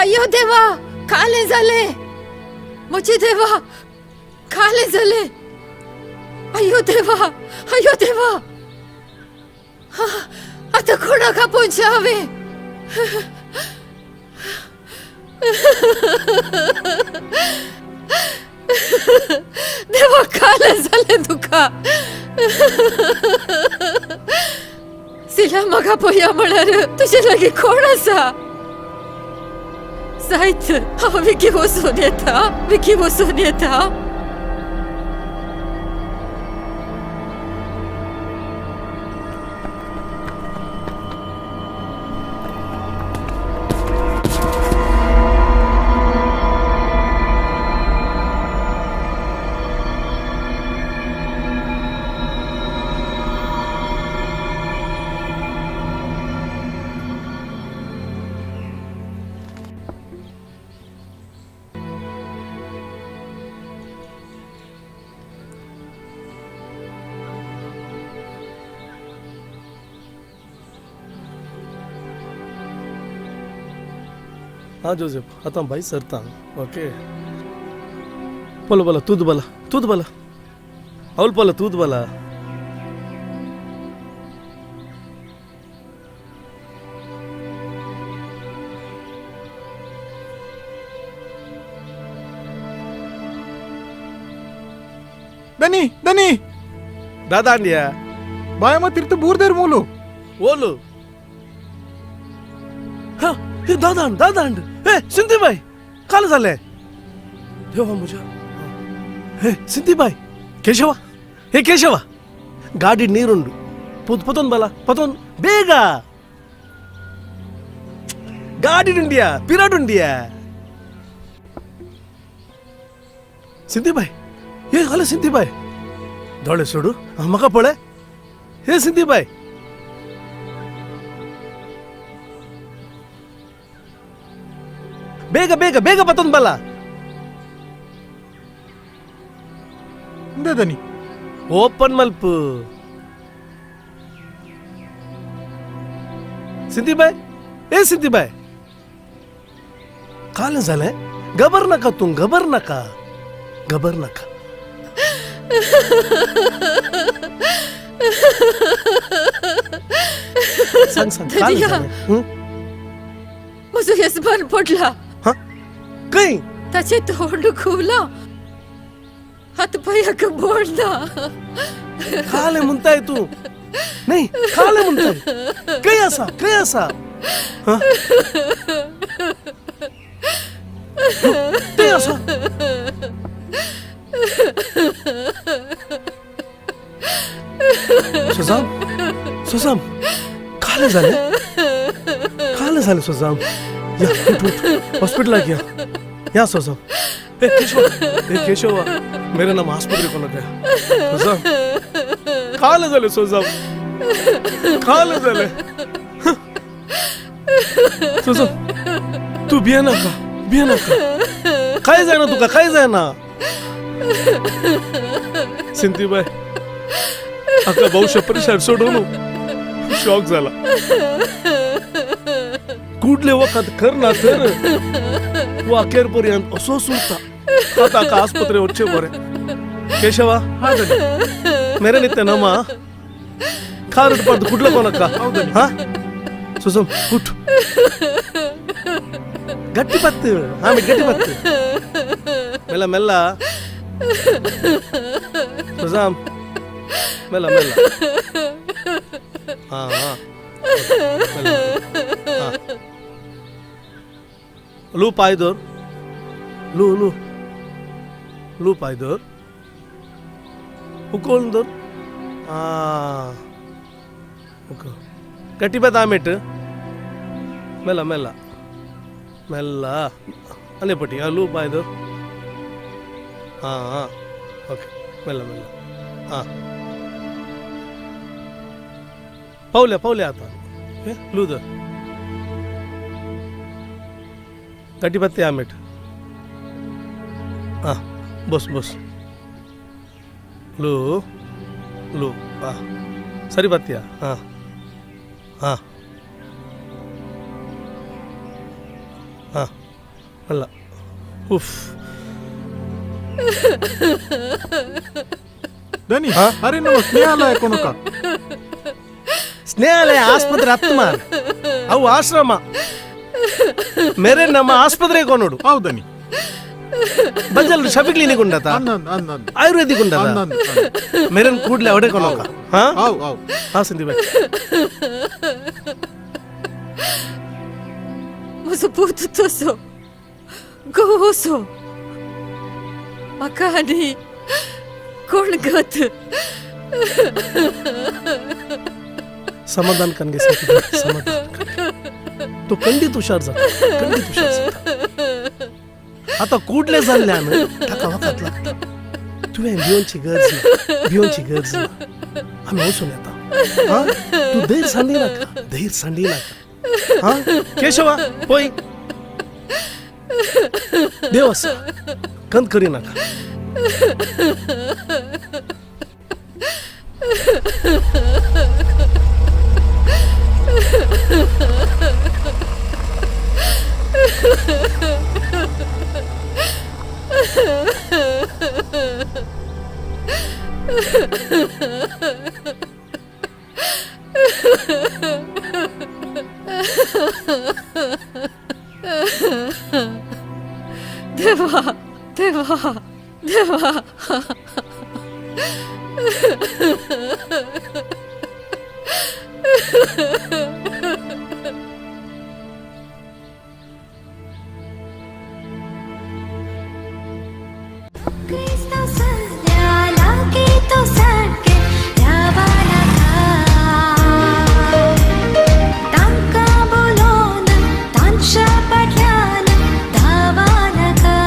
अय्यो देवा, कालें जालें. म्हजे देवा, कालें जालें. अय्यो देवा, अय्यो देवा, आतां कोणाक आपोवचें हांवें? देवा, कालें जालें तुका. सिला म्हाका पळया म्हळ्यार तुजे लागीं कोण आसा? जायत हांव विकी वचून येता, विकी वचून येता. हां जोसेफ, आतां भाई सरता. ओके, बोला बोला, तूद बोला, तूद बोला, अवल बोला, तूद बोला. ದನಿ ದನಿ. दादा अंडिया. ಬಾಯಮ್ಮ ತಿರ್ತು ಬೂರ್ದೇರ್ ಮೂಲು. ಓಲು हा, हे दादा दादा अंड. हे सिंधीबाई, काल झाले देवा मुझ्या. हे सिंधीबाई, ಕೇಶವ, ಹೇ ಕೇಶವ, ಗಾಡಿ ನೀರುಂಡು ಪೊತ್ ಪೊತೊಂದು ಬಲ, ಪೊತೊಂದು ಬೇಗ. ಗಾಡಿ ಉಂಡಿಯಾ, ಪಿರಾಡ್ ಉಂಡಿಯಾ. ಸಿಂಧಿಬಾಯ್, ಏ ಹಲೋ ಸಿಂಧಿಬಾಯ್, ದೊಳೆ ಸುಡು ಮಗ ಪೊಳೆ. ಹೇ ಸಿಂಧಿಬಾಯ್, ಬೇಗ ಬೇಗ ಬೇಗ ಪತ್ತೊಂದು ಬಲ್ಲ. ಇಂದೇ ದನಿ. ಓಪನ್ ಮಲ್ಪು. सिंधीबाई, ए सिंधीबाई, काल झालंय. घबर नका तू, घबर नका, घबर नका. सांग सांग, काल धनिया. झालंय? हं? म्हजो येसमान पडला. हा? खंय? ताचें तोंड घुंवलां, हात पांयाक बोड ना. काले म्हणताय तू? नाही, काले म्हणताय? खंय आसा, खंय आसा? हा? ते आसा. सुजाम, सुजाम, काले झाले, काले झाले सुजाम. या, उठ उठ, हॉस्पिटलाक या, या सुजाम. ए केशव, ए केशव, मेरे नाम आस्पत्रे कोणाक. सुजाम, काले झाले सुजाम, काले झाले सुजाम. तू भिये नाका, भिये नाका. काय जायना तुका, काय जायना. सिंधीबाई, हाका भाऊशा प्रेशर सोडून शॉक झाला. कुडले वखद करना तर अखेर पर्यंत असोच उरता. आतां हाका आस्पत्रे वचचें बरें. केशवा, मेरे नित्य नमा खार पडದು ಕುಡ್ಲ ಕೋನಕ್ಕ. ಹಾ ಸುಸಮ್, ಉಟ್, ಗಟ್ಟಿ ಪತ್ತು ಆಮೇಲೆ ಗಟ್ಟಿ ಪತ್ತು, ಮೆಲ್ಲ ಮೆಲ್ಲ ಸುಸಾಮ್, ಮೆಲ್ಲ ಮೆಲ್ಲ. ಹಾ ಹಾ, ಮೆಲ್ಲ. ಹಾ. ಲೂ ಪಾಯ್ದೋರ್, ಲೂ ಲೂ ಲೂ ಪಾಯ್ದೋರ್, ಉಕ್ಕೋಲ್ದೋರ್. ಆ ಉಕ್ಕೋ, ಗಟ್ಟಿ ಬತ್ತ ಆಮೇಟ್. ಮೆಲ್ಲ ಮೆಲ್ಲ ಮೆಲ್ಲ. ಅಲ್ಲೇ ಪಟ್ಟಿ ಆ ಲೂ ಪಾಯ್ದೋರ್. ಹಾಂ ಹಾಂ, ಓಕೆ, ಮೆಲ್ಲ ಮೆಲ್ಲ. ಹಾಂ, ಪೌಲೆ ಪೌಲೆ ಆತ. ಏ ಲೂದರ್, ಗಟ್ಟಿ ಬತ್ತೆ ಆಮೇಟ್. ಹಾಂ, ಬಸ್ ಬಸ್, ಲೂ ಲೂ. ಹಾಂ, ಸರಿ ಬತ್ತೀಯಾ? ಹಾಂ ಹಾಂ ಹಾಂ. ಅಲ್ಲ. ಉಫ್. ದನಿ, ಅರೆ ನಮ್ಮ ಸ್ನೇಹಾಲಯ ಕೊನಕ. ಸ್ನೇಹಾಲಯ ಆಸ್ಪತ್ರೆ ಹತ್ತು ಮಾರ್, ಅವು ಆಶ್ರಮ ಮೇರೆ ನಮ್ಮ ಆಸ್ಪತ್ರೆಗೆ ಕೊನೋಡು. ಹೌದು ದನಿ. ಬಜಲ್ ಶಫಿ ಕ್ಲಿನಿಕ್ ಉಂಡತ? ಅಂದ್ ಅಂದ್ ಅಂದ್. ಆಯುರ್ವೇದಿಕ್ ಉಂಡತ? ಅಂದ್ ಅಂದ್. ಮೇರೆನ್ ಕೂಡ್ಲೆ ಅವಡೆ ಕೊನೋಕ. ಹಾ. ಅವ್ ಅವ್. ಹಾ ಸಂದೀಪ್ ಭಾಯ್. म्हजो पूत तसो गोसो, म्हाका आनी कोण गत? समाधान कनगे संदीप भाई, समाधान कनगे. तो खंडीत हुशार जाता, खंडीत हुशार जाता. आतां कुडले जाल्ल्यान ताका वखद लागता. तुवें भिवनची गरज ना, भिवनची गरज ना. आमी वचून येता. हा, तूं धैर सांडी नाका, धैर सांडी नाका. हा केशवा, पळय देव आसा, खंत करी नाका. देवा, देवा, देवा. क्रिस्तांव सगळ्या लागीं तो सारकें रावनाका. तांकां बोलोवन तांच्या फाटल्यान धांवनाका.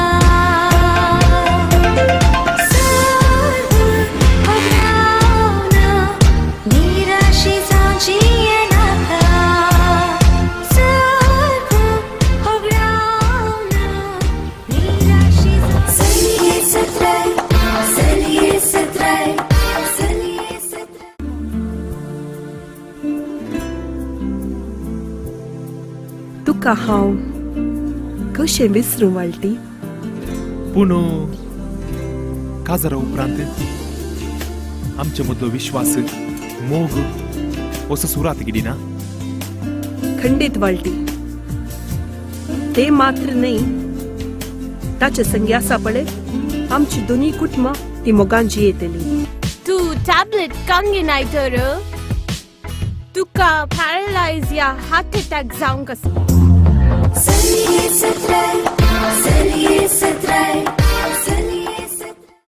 सर्व होगडावन निराशी जावन जियेनाका. सर्व होगडावन निराशी जावन. चलये सत्राय, चलये सत्राय, चलये सत्राय. तुका हांव कशें विसरूं वाळटी? पूण काजारा उपरांत आमचे मदलो विश्वास, मोग असो सुरात गिडी ना. खंडीत वाळटी, ते मात्र न्हय, ताचे संगी आसा पळय आमची दोनूय कुटुंबां ती मोगान जियेतली. तूं टॅबलेट कांगिनाय तर तुका पॅरलायज या हार्ट अटॅक जावंक आसा. चलये सत्राय.